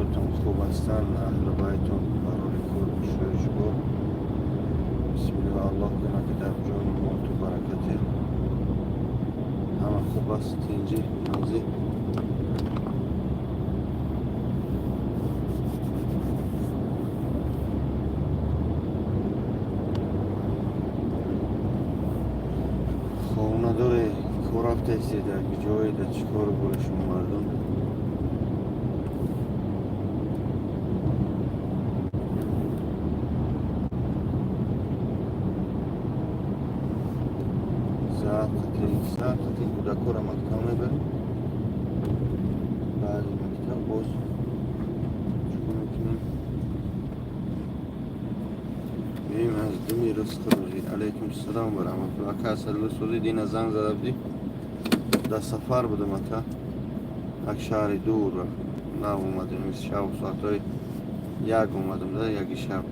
Ҳолатон хуб ҳастанд, аҳлу байтон, барори кор, шоишгоҳ. Бисмиллоҳ, Аллоҳ кунад, ки дар ҷону молту баракате ҳама хуб аст, тинҷӣ нозӣ. Хона доре, кор рафтаистед, дар ҷое, дар чӣ кору бори шумо, мардум? Сар қати кӯдакҳоро мактаб мебарем. Баъди мактаб боз чикор мекунем? Меем аз думи ризқу рӯзӣ. Алайкум салом ва раҳматуллоҳ. Ака Асалло, сӯзи дина занг зада будӣ, дар сафар будам, ака, як шаҳри дур. Нав омадем, шаб соатҳои 1 омадам, да яки шаб.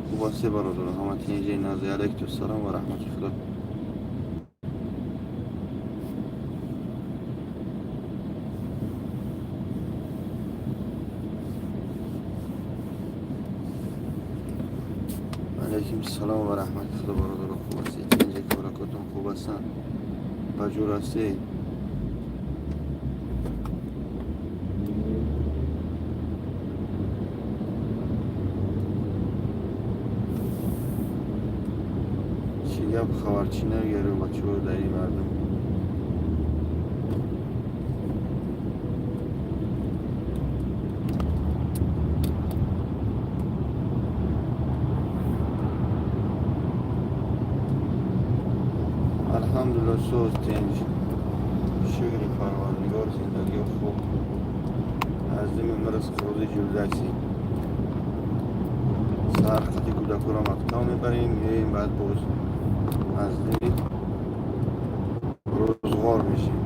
Хуб ҳастӣ, бародаро, ҳама тинҷи нази? Алайкум салом ва раҳмати Худо. Алайкум салом ва раҳмати Худо, бародаро, хуб ҳастед, тинҷи, коракотон хуб ҳастанд, ба ҷур ҳастед? Чӣ гап, хабар, чӣ навигару, бачаҳо, дар ин мардум? Алҳамдулилла, соз, тинҷ, шукри Парвардигор, зиндагиҳо хуб, аз дими ризқу рӯзӣ ҷурдасӣ. Саҳар қати кӯдакҳоро мактаб мебарем, меоем, баъд боз аз дими рӯзғор мешем.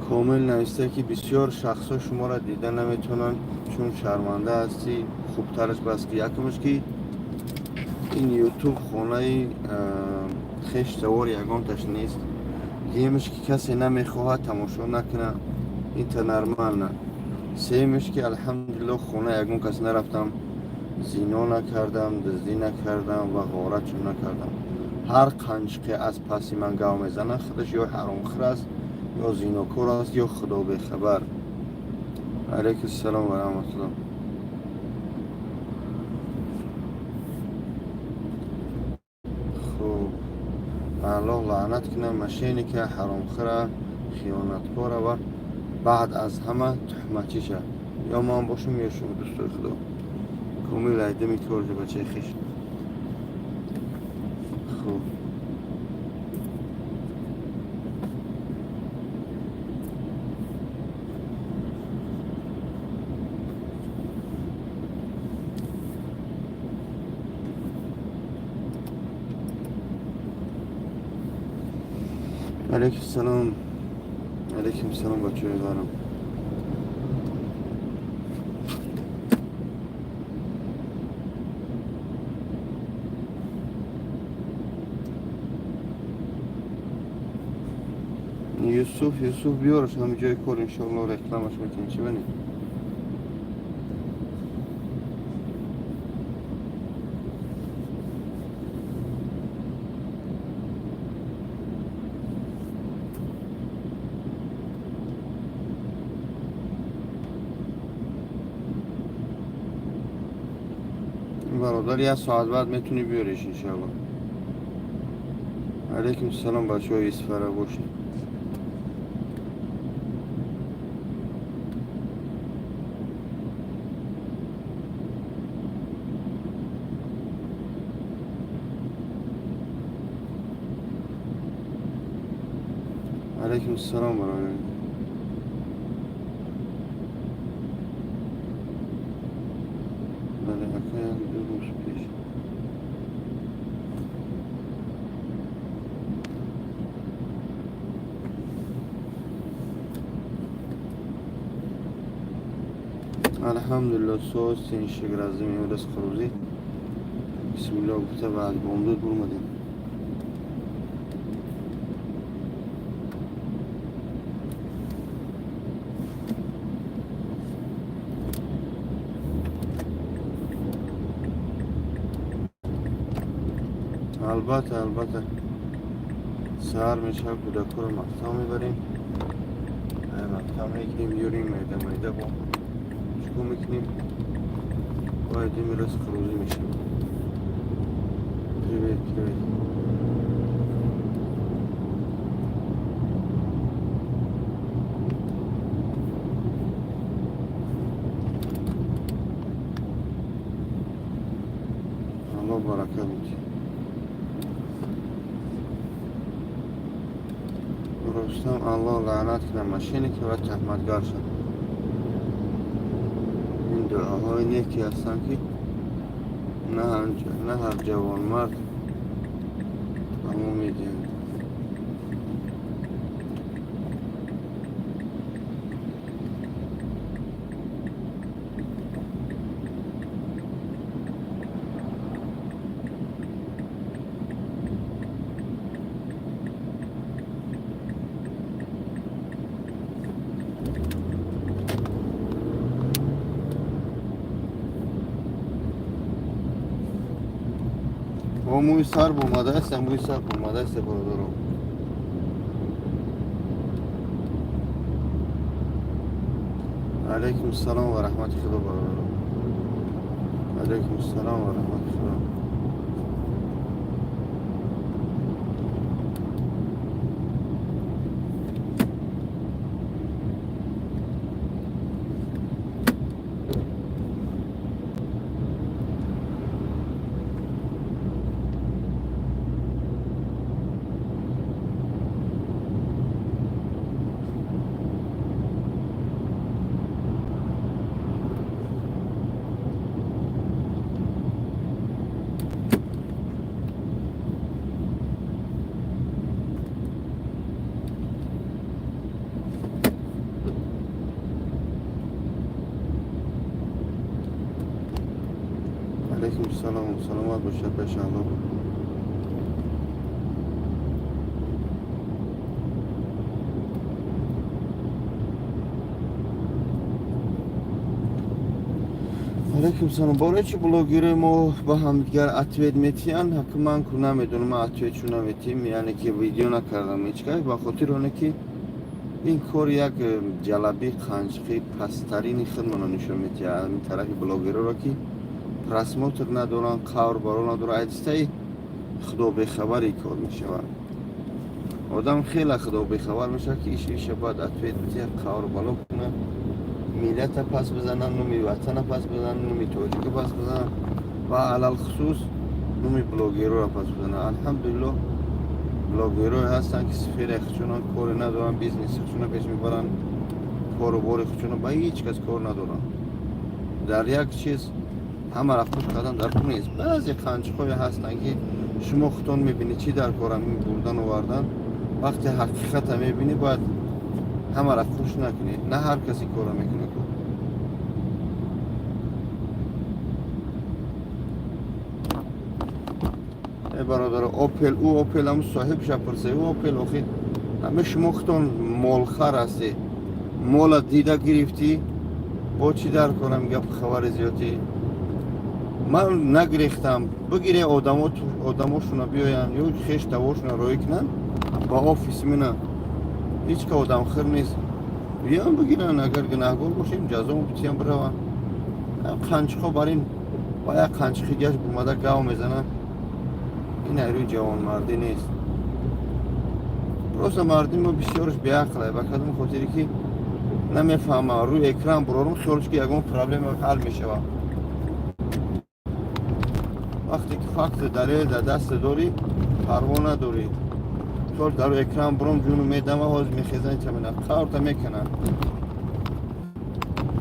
Комил нависта, ки бисёр шахсҳо шуморо дида наметавонанд, чун шарманда ҳастӣ. Хубтараш бас ки якумаш, ки ин Ютуб хонаи хеш тавор ягонташ нест. Дуюмаш, ки касе намехоҳад тамошо накунад, инта нормально. Сеюмаш, ки алҳамдулилло, хона ягон кас нарафтам, зино накардам, дуздӣ накардам ва ғоратшон накардам. Ҳар қанчиқе аз паси ман гав мезанад, худаш ё ҳаромхӯр аст, ё зинокор аст, ё Худо бехабар. Алайкум салом ва раҳматуллоҳ. Хуб, Аллоҳ лаънат кунад мошенника, ҳаромхӯра, хиёнаткора ва баъд аз ҳама туҳматчиша. Ё ман бошам, ё шумо, дӯстои Худо. Комил, айдами корҷа, бачаи хиш. Хуб, алайкум салом, алайкум салом, бачаҳои ғарам. Юсуф, Юсуф, биёраш ҳами ҷои кор, иншоалло, рекламаш мекунем. Чӣ бинед? Бародар, як соат баъд метавонӣ биёриш, иншоалло. Алайкум салом, бачаҳои Исфара бошед. Алайкум салом, бародар. Бале, ака, як ду рӯз пеш. Алҳамдулилло, соз тиншигразим. Имрӯз рӯзӣ бисмилло гуфта ва аз бомдод бурмадем. Албатта, албатта, саҳар мешавад, кӯдакҳоро мактаб мебарем, мактаб мегирем, меёрем, майда майда бо чикор мекунем, бояд имрӯз рӯзӣ мешавад. Привет, привет. Аллоҳ баракат бидиҳад. Рустам, Аллоҳ лаънат кунад мошенники ва туҳматгар шад. Ин дуоҳои неке ҳастанд, ки на ҳар ҷавонмард ба мо медиҳанд. О, мӯи сар бомадааст, мӯи сар бомадааст, бародаро. Алайкум салом ва раҳмати худо, бародаро. Алайкум салом ва раҳмати худо. Алайкум салом, саломат бошад, пешалло. Алайкум салом. Барои чи блогерои мо ба ҳамдигар ответ метиҳанд? Ҳаки ман ку намедонам, ман ответшу наметиҳем, яъне ки видео накардам ҳеҷ кас, ба хотири оне ки ин кор як ҷалаби қанчиқи пасттарини худмонро нишон метиҳад, ин тарафи блогероро, ки просмотр надоранд, қавр баро надоранд, айдистаи худо бехабари кор мешавад. Одам хеле худо бехабар мешавад, ки иш иша бояд ответ бидиҳад, қавр бало кунад, миллата пас бизананд, номи ватана пас бизананд, номи тоҷика пас бизананд ва алалхусус номи блогерора пас бизананд. Алҳамдулилло, блогерое ҳастанд, ки сфераи худшонан коре надоранд, бизнеси худшона пеш мебаранд, кору бори худшона, ба ҳеҷ кас кор надоранд. Дар як чиз ҳамаро хуш кардан дар кор нест. Баъзе қанчиқҳое ҳастанд, ки шумо худтон мебинед, чӣ дар корам ин бурдан овардан. Вақте ҳақиқата мебинӣ, бояд ҳамаро хуш накунӣ. На ҳар касе корро мекунад. Э, бародаро, Опел, ӯ Опел ҳам соҳибша пурсе, ӯ Опел охи ҳаме шумо худтон молхар ҳастӣ, мола дида гирифтӣ, бо чӣ дар корам гап хабари зиёдӣ? Ман нагирехтам, бигире, одамошуна биёянд ё хеш тавошуна роҳӣ кунанд ба офиси мина. Ҳеҷ ка одамхир нест, биён бигиранд, агар гунаҳгор бошем, ҷазо битиям, бираванд. Қанчиқо бар ин ба як қанчиқи гашт бумада гав мезананд. Ин айрӯи ҷавонмардӣ нест. Просто мардуми мо бисёрш беақле, ба кадом хотире ки намефаҳмам, рӯи экран бурорум, хиёлш ки ягон проблема ҳал мешавад. Вақте ки факту далел дар даст дорӣ, парво надорӣ. Тор дар экран буром ҷуну медама, ҳозир мехезани тамина қарта мекунам.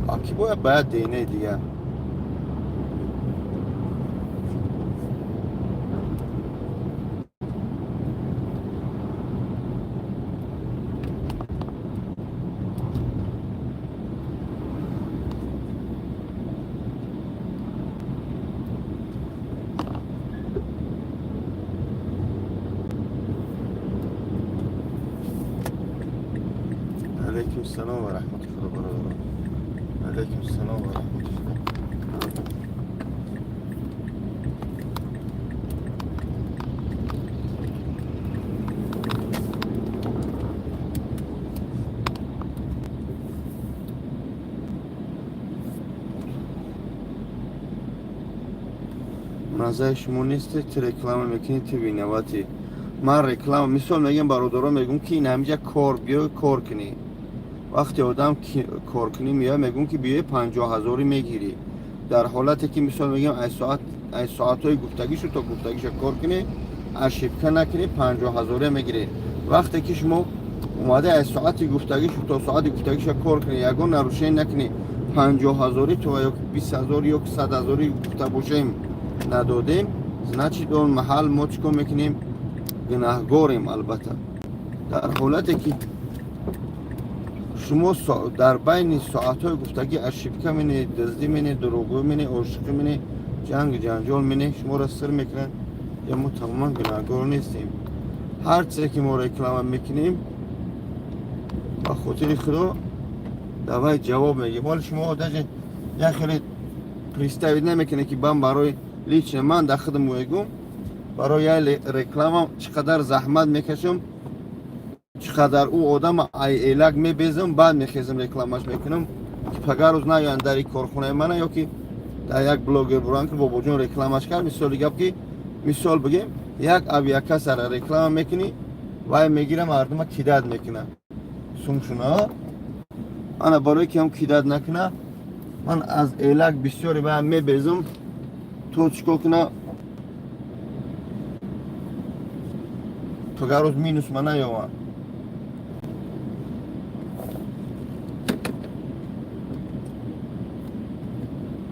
А ки бояд бояд дене дига. Алейкум салом ва раҳмати Худо, бародарон. Алейкум салом ва раҳмати Худо. Назари шумо нест, ти реклама мекунӣ, ти виноватӣ. Ман реклама, мисол мегӯям, бародарон, мегӯм, ки ин ҳамиҷа кор, биёй кор кунӣ. Вақте одам коркунӣ меояд, мегӯм, ки биёй, 50 ҳазорӣ мегирӣ. Дар ҳолате ки, мисол мегӯям, аз соатҳои гуфтагишу то гуфтагиша кор кунӣ, ошибка накунӣ, 50 ҳазорӣ мегирӣ. Вақте ки шумо омада аз соати гуфтагишу то соати гуфтагиша кор кунӣ, ягон нарушение накунӣ, 50 ҳазорӣ то ё 20 ҳазор ё 100 ҳазорӣ гуфта бошем, надодем, значит, он маҳал мо чӣ кор мекунем? Гунаҳгорем, албатта. Дар ҳолате ки шумо дар байни соатҳои гуфтагӣ ошибка мене, дуздӣ мене, дурӯғгӯӣ мене, ошиқӣ мене, ҷанг ҷанҷол мене, шуморо сир мекунанд, я мо тамоман гунаҳгор нестем. Ҳар чизе ки мо реклама мекунем, ба хотири Худо, давай ҷавоб мегем. Ҳоли шумо даже як хеле представить намекунед, ки бан барои лично ман дар худам мегӯм, барои як реклама чӣ қадар заҳмат мекашам, чӣ қадар ӯ одама ай элак мебезам, баъд мехезам, рекламаш мекунам, ки пагар рӯз наёянд дари корхонаи мана ё ки дар як блогер буран, ки бобоҷон рекламаш кард. Мисоли гап, ки мисол бигем, як авиакассара реклама мекунӣ, вай мегира, мардума кидать мекуна сумшуна. Ана барое ки ҳам кидать накуна, ман аз элак бисёре ба мебезам, то чӣ кор куна, пагар рӯз минус ма наёвам.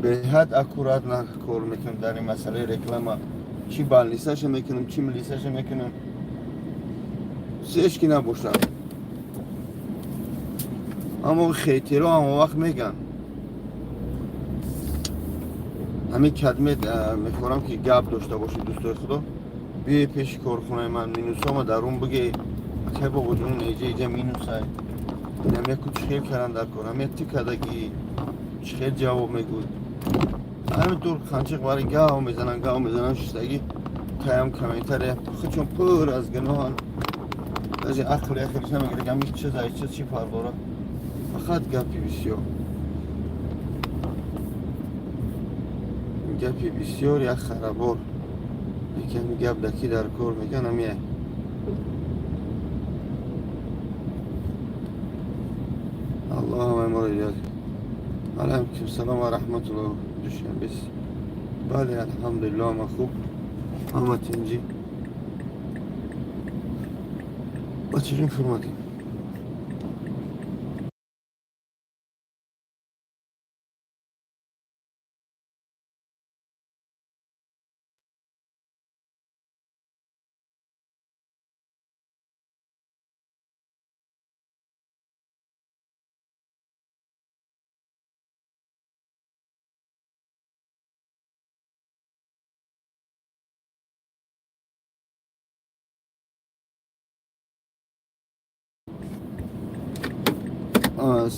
Беҳад аккуратно кор мекунам дар ин масъалаи реклама. Чӣ больницаша мекунам, чӣ милисаша мекунам, ҳеч ки набошад. Аммо хейтеро ҳама вақт меган. Ҳамин кадмет мехоҳам, ки гап дошта бошед, дӯстои Худо, биёй пеши корхонаи ман, минусома дар он бигӯ: акай бобоҷон, иҷа иҷа минусай, инам яку чӣ хел кардан дар кор, ҳамя ти кардагӣ, чӣ хел ҷавоб мегӯй. Ҳамин тур қанчиқ бари гав мезанан, гав мезанан, шиштагӣ таям комментария худшон пур аз гуноҳан, даже ақли ахириш намегирад, ҳами чиз ай чиз чӣ фарқ дорад? Фақат гапи бисёр, гапи бисёр як харабор. Яки ҳами гап даки дар кор мекан, ҳамия. Аллоҳ ҳамаи моро ҳидоят. Алайкум салом ва раҳматуллоҳ. Душанбес. Бале, алҳамдулиллоҳ, ма хуб, ҳама тинҷӣ. Бачаҷон, фурмадем.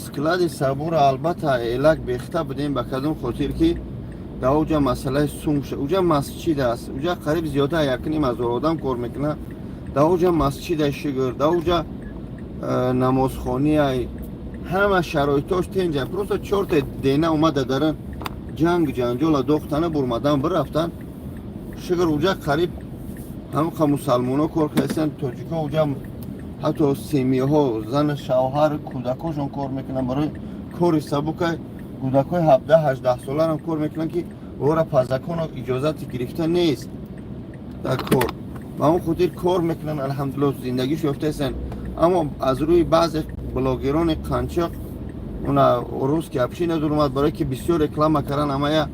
Склади сабура, албатта, элак бехта будем. Ба кадом хотир ки дар оҷа масъалаи сум, уҷа масҷид аст, уҷа қариб зиёда 1,5 ҳазор одам кор мекунад. Дар оҷа масҷида, шукр, дар оҷа намозхония, ҳама шароитош тенҷа. Просто чорта дена омада даран ҷанг ҷанҷола дохтана, бурмадан бирафтан. Шукр, уҷа қариб ҳамқа мусалмоно кор кардастанд, тоҷико уҷа ҳатто семьяҳо, зану шавҳар, кӯдакошон кор мекунанд. Барои кори сабука кӯдакҳои 17-18 соларам кор мекунанд, ки ора по закону иҷозати гирифта нест дар кор. Ба он хотир кор мекунанд, алҳамдулилло, зиндагиш ёфтаистанд. Аммо аз рӯи баъзе блогерони қанчоқ уна русский община дуромад, барое ки бисёр реклама кардан, амая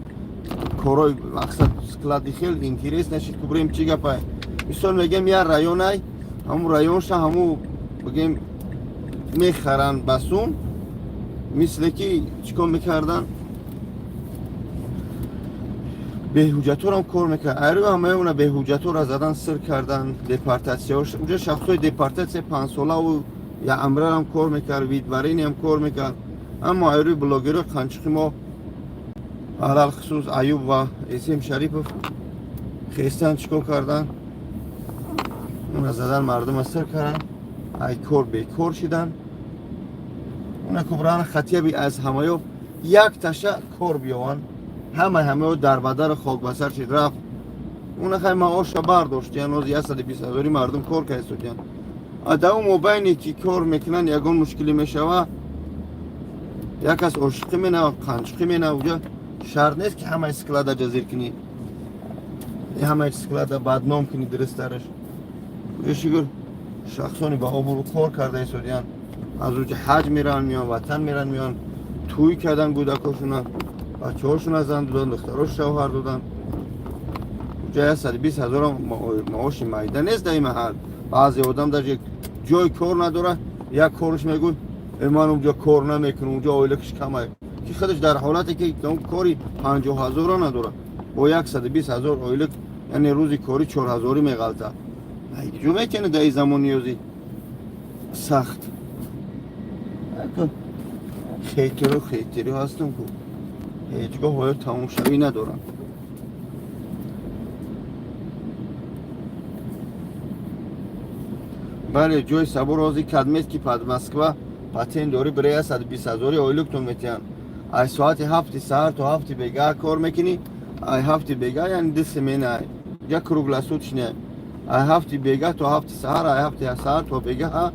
корҳои мақсад склади хел интерес нашид, ки бурем чӣ гапай. Мисол мегем, як районай, ҳамун районша ҳамун бигем мехаранд басун, мисле ки чӣ кор мекардан, беҳуҷҷатҳорам кор мекард. Айрӯ ҳамаи уна беҳуҷҷатҳоро задан, сир кардан, депортатсияҳо. Уҷа шахсҳои депортатсия панҷсолаву яамрарам кор мекард, выдворениям кор мекард. Аммо айрӯи блогерҳои қанчиқи мо, алалхусус Аюб ва Эсем Шарипов, хестан, чӣ кор кардан, уна задан, мардума сир кардан, ай кор бекор шидан. Уна кубрана хатияби аз ҳамаё як таша кор биёванд, ҳама ҳамаё дарбадару хокбасар шид, рафт. Уна хай маоша бардоштиян, оз 120 ҳазори мардум кор кардистодиян. А дар он мобайне ки кор мекунанд, ягон мушкилӣ мешава, як кас ошиқӣ менава, қанчиқӣ менава. Уҷа шарт нест, ки ҳамаи склада ҷазир кунӣ, ҳамаи склада бадном кунӣ, дурусттараш. Уҷа шукр, шахсони ба обрӯ кор карда истодиян. Аз уҷа ҳаҷ мераванд, меён, ватан мераванд, меён, тӯй кардан, кӯдакошуна, бачаҳошуна зан додан, духтарош шавҳар додан. Уҷа 120 ҳазор маоши майда нест дар ин маҳал. Баъзе одам даже ҷой кор надора, як корш мегӯй, ман унҷо кор намекунам, унҷо ойликаш камай, ки худаш дар ҳолате ки кори 50 ҳазорро надора, бо 120 ҳазор ойлик, яъне рӯзи кори 4 ҳазорӣ меғалта, ҷо мекунад дар ин замони ниёзи сахт. Хейтеру хейтерӣ ҳастам, ку ҳеҷ гоҳ оё тамомшавӣ надоранд. Бале, ҷои сабур ҳозир кадмет, ки под Москва патент дорӣ, бира, 120 ҳазори ойликтон метиҳанд. Ай соати 7-и саҳар то 7-и бегаҳ кор мекунӣ, ай 7-и бегаҳ, яъне ду смена, як круглосуточная, ай 7-и бегаҳ то 7-и саҳар, ай 7-и саҳар то бегаҳ.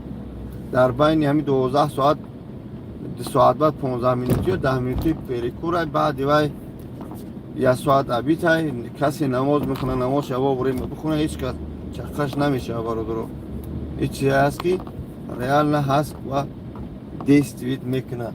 Дар байни ҳами 12 соат, 2 соат баъд 15 минути ё 10 минути перекур ай, баъди вай як соат обед ай. Касе намоз мехона, намоз шаво время бихона, ҳеҷ кас чаққаш намешава. Бародаро, ҳеҷ чизе ҳаст, ки реально ҳаст ва действовать мекунад.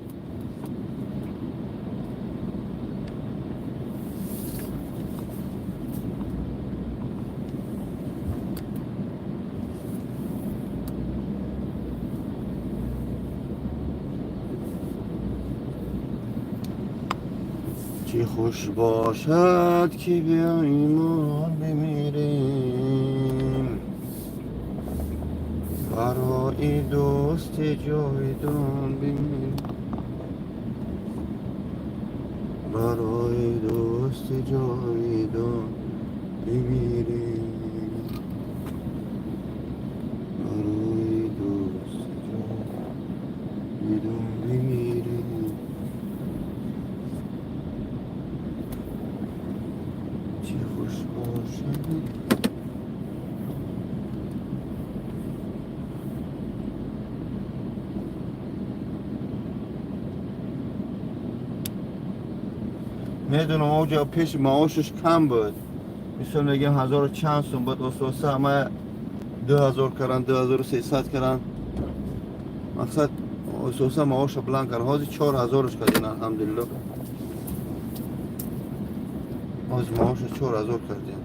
Чӣ хуш бошад, ки биёимон бимирем, барои дӯсти ҷовидон бимирем, барои дӯсти ҷовидон бимирем, барои дӯсти ҷовидон бимирем. Чӣ хуш бошад. Медонам, оҷа пеш маошаш кам буд, мисол мегем, ҳазору чанд сум буд, ососа ҳама 2000 каран, 2300 каран, мақсад ососа маоша баланд каран. Ҳозир 4000-ш кардин, алҳамдулилло, ҳозир маоша 4000 кардем.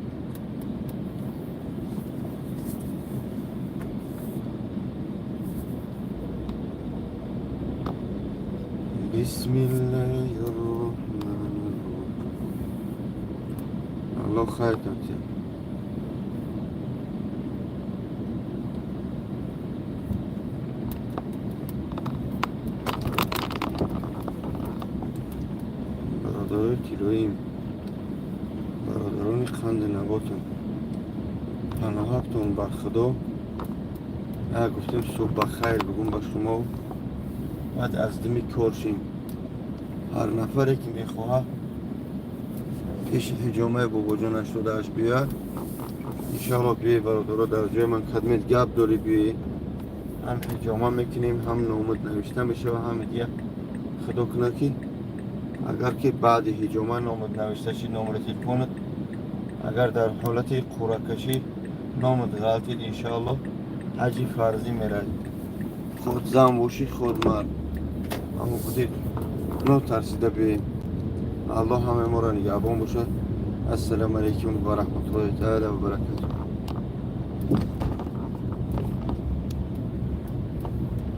Бисмиллаҳи рроҳмани рроҳим. Аллоҳ хайртон диҳад. Бародарои тиллоим, бародарони қанди наботам, паноҳактон бар Худо. Як гуфтем, субҳ ба хайр бигӯм ба шумо, баъд аз дими кор шим. Ҳар нафаре ки мехоҳад пеши ҳиҷомаи бобоҷон 88 биёяд, иншоалло биёй, бародаро. Дар ҷои ман кадмет гап дорӣ, биёӣ, ҳам ҳиҷома мекунем, ҳам номуд навишта мешава, ҳам дия. Худо кунад, ки агар ки баъди ҳиҷома номуд навишта шид, номери телефонат агар дар ҳолати қуръакашӣ Номат ғалтид, иншоалло, ҳаҷи фарзӣ меравӣ, худ зан бошӣ, худ мард. Ҳамон хотир нотарсида биёем. Аллоҳ ҳамаи моро нигаҳбон бошад. Ассалому алайкум ва раҳматуллоҳи таала ва баракатуҳ.